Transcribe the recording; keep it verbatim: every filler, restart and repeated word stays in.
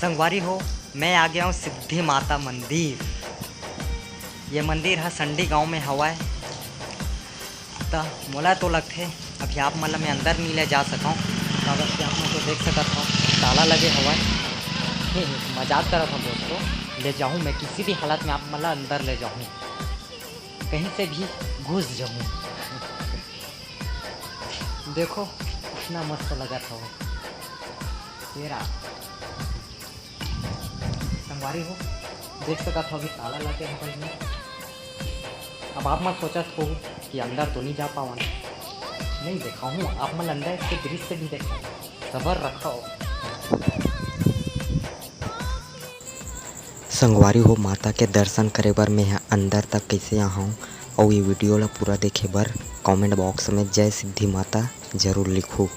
संगवारी हो, मैं आ गया हूँ सिद्धि माता मंदिर। ये मंदिर ह संडी गांव में हवय। त मोला तो लगथे अभी आप मन ल मैं अंदर नी ले जा सकंव, काबर कि आप मन तो देख सकत हव ताला लगे हवय। हे, हे, मजाक करत हव दोस्तों, ले जाहूँ मैं किसी भी हालत में आप मन ल अंदर ले जाहूँ, कहीं से भी घुस जाहूँ। देखो कितना मस्त लगत हवय तेरा। संगवारी हो, देख सकत हो अभी ताला लगे हे भाई में। अब आप मत सोचत हो कि अंदर तो नहीं जा पावन, नहीं देखा हूँ, आप मन अंदर के दृश्य भी देखा, सबर रखो। संगवारी हो, माता के दर्शन करे बर मैं ह अंदर तक कैसे आहूँ, अउ ये वीडियो ला पूरा देखे बर कमेंट बॉक्स में जय सिद्धि माता जरूर लिखू।